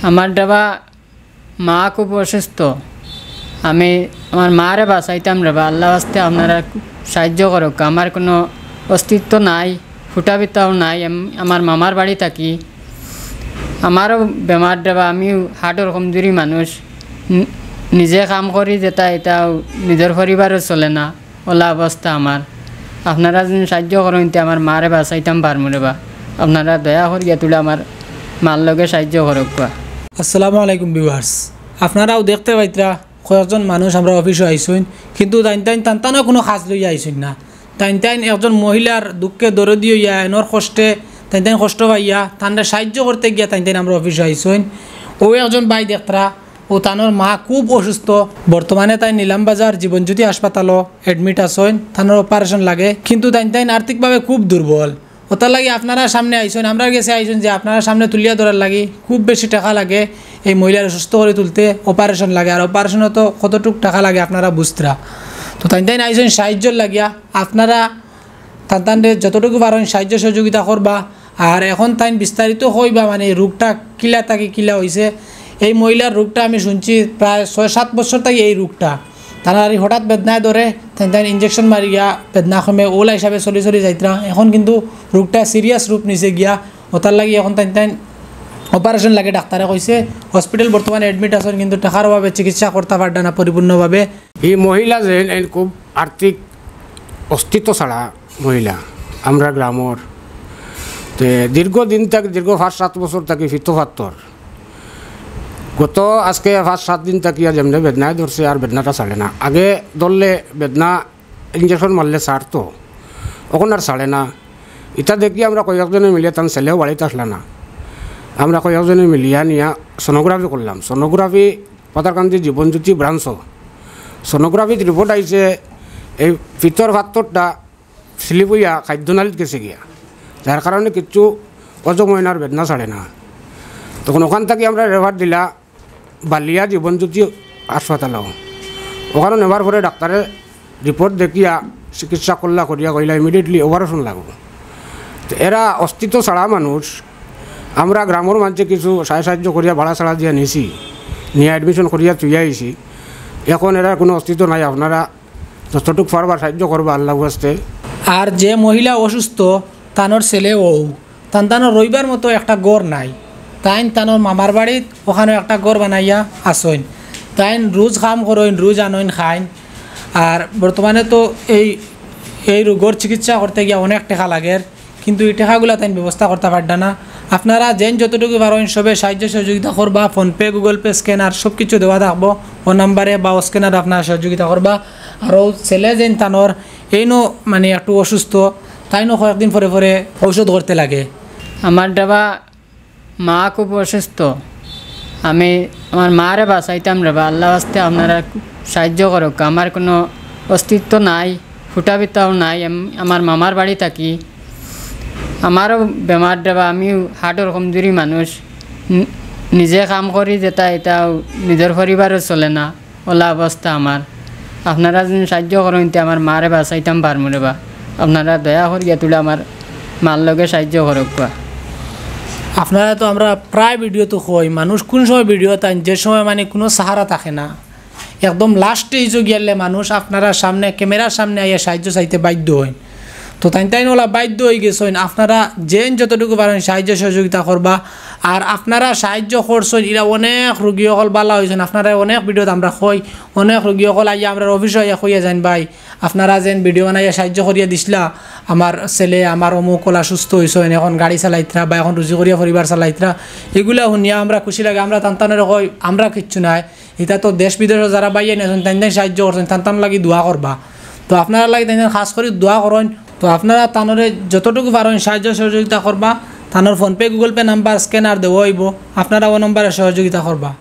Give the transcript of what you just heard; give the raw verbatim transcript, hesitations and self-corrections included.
আমার রেবা মা খুব অসুস্থ। আমি আমার মারে বাঁচাইতাম রেবা, আল্লাহ ওয়াস্তে আপনারা সাহায্য করউক্কা। আমার কুনু অস্তিত্ব নাই, ফুটা-ফিতাও নাই। আম-, আমার মামার বাড়ি থাকি। আমারও বেমার রেবা, আমিও হার্টর কমজুরি মানুষ। নি-, নিজে কাম করি যেটা, এটাও নিজর পরিবারও চলে না। অলা অবস্থা আমার। আপনারা যদি সাহায্য করইন, তে আমার মারে বাঁচাইতাম পারমু রেবা। আপনারা দয়া করিয়া তুলে আমার মার লগে সাহায্য করউক্কা। আসসালামু আলাইকুম viewers, আপনারাও দেখতে পাইতরা কয়েকজন মানুষ আমরার অফিসো আইছইন, কিন্তু তাইন তাইন তান তানও কুনু কাজ লইয়া আইছইন না। তাইন তাইন একজন মহিলার দুঃখে দরদি অইয়া, এনর কষ্টে, তাইন তাইন কষ্ট পাইয়া, তানরে সাহায্য করতে গিয়া তাইন তাইন আমরার অফিসো আইছইন। অউ একজন ভাই দেখতরা, অউ তানর মা খুব অসুস্থ। বর্তমানে তাইন নিলামবাজার জীবনজ্যোতি হাসপাতালো admit আছইন, তানর operation লাগে, কিন্তু তাইন তাইন আর্থিকভাবে খুব দুর্বল। অতার লাগি আপনারার সামনে আইছইন, আমরার গেছে আইছইন যে আপনারার সামনে তুলিয়া ধরার লাগি। খুব বেশি টেকা লাগে এই মহিলারে সুস্থ করি তুলতে, operation লাগে, আর operationও তো কতটুক টেকা লাগে আপনারা বুঝতরা। তো তাইন তাইন আইছইন সাহায্যর লাগিয়া। আপনারা তান তানরে যতটুকু পারইন সাহায্য সহযোগিতা করবা। আর এখন তাইন বিস্তারিত কইবা, মানে, এই রোগটা কিলা থাকি কিলা অইছে। এই মহিলার রোগটা আমি শুনছি প্রায় ছয় সাত বছর থাকি এই রোগটা। তান আর এই হঠাৎ বেদনায় ধরে, তাইন তাইন injection মারিয়া বেদনা কমে, অলা হিসাবে চলি চলি যাইতরা। এখন কিন্তু রোগটা serious রূপ নিছে গিয়া, অতার লাগি এখন তাইন তাইন operation লাগে ডাক্তারে কইছে। Hospital বর্তমানে admit আছইন, কিন্তু টেকার অভাবে চিকিৎসা করতা পাররা না পরিপূর্ণভাবে। এই মহিলা যেন এইন খুব আর্থিক অস্তিত্ব ছাড়া মহিলা, আমরার গ্রামর। তে দীর্ঘদিন থাকি, দীর্ঘ পাঁচ সাত বছর থাকি ফিতো ফাত্তর। গত আজকে পাঁচ সাত দিন থাকি আর যেমনে বেদনায় ধরছে, আর বেদনাটা ছাড়ে না। আগে ধরলে বেদনা injection মারলে ছাড়তো, অখন আর ছাড়ে না। ইটা দেখি আমরা কয়েকজনে মিলিয়া, তান ছেলেও বাড়িত আছলা না, আমরা কয়েকজনে মিলিয়া নিয়া sonography করলাম। Sonography পাথারকান্দি জীবনজ্যোতি branchও। Sonographyত report আইছে এই ফিতর ফাত্তরটা slip অইয়া খাদ্যনালীত গেছে গিয়া, যার কারণে কিচ্ছু হজম অয় না আর বেদনা ছাড়ে না। তখন অখান থাকি আমরা refer দিলা বালিয়া জীবনজ্যোতি হাসপাতালো। অখানো নেবার পরে ডাক্তারে report দেখিয়া চিকিৎসা করলা, করিয়া কইলা immediately operation লাগবো। তো এরা অস্তিত্ব ছাড়া মানুষ, আমরা গ্রামর মানষে কিছু সাহায্য সাহায্য করিয়া ভাড়া ছাড়া দিয়া নিছি, নিয়া admission করিয়া থুইয়া আইছি। এখন এরার কুনু অস্তিত্ব নাই। আপনারা যতটুক পারবা সাহায্য করবা আল্লাহ ওয়াস্তে। আর যে মহিলা অসুস্থ, তানর ছেলে অউ, তান তানর রইবার মতো একটা ঘর নাই। তাইন তানর মামার বাড়িত অখানো একটা ঘর বানাইয়া আছইন। তাইন রুজ কাম করইন, রুজ আনইন খাইন। আর বর্তমানে তো এই, এই রোগর চিকিৎসা করতে গিয়া অনেক টেকা লাগের, কিন্তু ই টেকাগুলা তাইন ব্যবস্থা করতা পাররা না। আপনারা যেইন যতটুকু পারইন সবে সাহায্য সহযোগিতা করবা। PhonePe, Google Pay, scanner সব কিছু দেওয়া থাকবো। অউ নাম্বারে বা অউ scanner আপনারা সহযোগিতা করবা। আর অউ ছেলে যেইন তানর এইনও মানে একটু অসুস্থ, তাইনও কয়েকদিন পরে পরে ঔষধ করতে লাগে। আমার রেবা মা খুব অসুস্থ, আমি আমার মারে বাঁচাইতাম রেবা, আল্লাহ ওয়াস্তে আপনারা সাহায্য করউক্কা। আমার কুনু অস্তিত্ব নাই, ফুটা-ফিতাও নাই। আমি আমার মামার বাড়ি থাকি, আমারও বেমার রেবা, আমিও হার্টর কমজুরি মানুষ। নি-, নিজে কাম করি যেটা, এটাও নিজর পরিবারও চলে না। অলা অবস্থা আমার। আপনারা যদি সাহায্য করইন, তে আমার মারে বাঁচাইতাম পারমু রেবা। আপনারা দয়া করিয়া তুলে আমার মার লগে সাহায্য করউক্কা। আপনারা তো আমরা প্রায় video তো কই, মানুষ কুন সময় video তাইন, যে সময় মানে কুনু সাহারা থাকে না, একদম last stage-ও গিয়ালে মানুষ আপনারার সামনে, camera-র সামনে আইয়া সাহায্য চাইতে বাধ্য অইন। তো তাইন তাইন অলা বাধ্য অইগেছইন। আপনারা যেইন যতটুকু পারইন সাহায্য সহযোগিতা করবা। আর আপনারা সাহায্য করছইন, ইলা অনেক রুগী অকল বালা অইছইন। আপনারা অনেক video-ত আমরা কই, অনেক রুগী অকল আইয়া আমরার office-ও আইয়া কইয়া যাইন, "ভাই, আপনারা যেইন video বানাইয়া সাহায্য করিয়া দিছলা, আমার ছেলে, আমার অমুক অলা সুস্থ অইছইন, এখন গাড়ি চালাইতরা বা এখন রুজি করিয়া পরিবার চালাইতরা।" ইগুলা হুনিয়া আমরা খুশি লাগে। আমরা তান তানরে কই, আমরা কিচ্ছু নাই। ইতা তো দেশ বিদেশো যারা ভাইয়াইন আছইন, তাইন তাইন সাহায্য করছইন, তান তান লাগি দোয়া করবা। তো আপনারার লাগি তাইন তাইন খাছ করি দোয়া করইন। তো আপনারা তানরে যতটুকু পারইন সাহায্য সহযোগিতা করবা। তানর PhonePe, Google Pay number, scanner দেওয়া অইবো, আপনারা অউ নম্বরে সহযোগিতা করবা।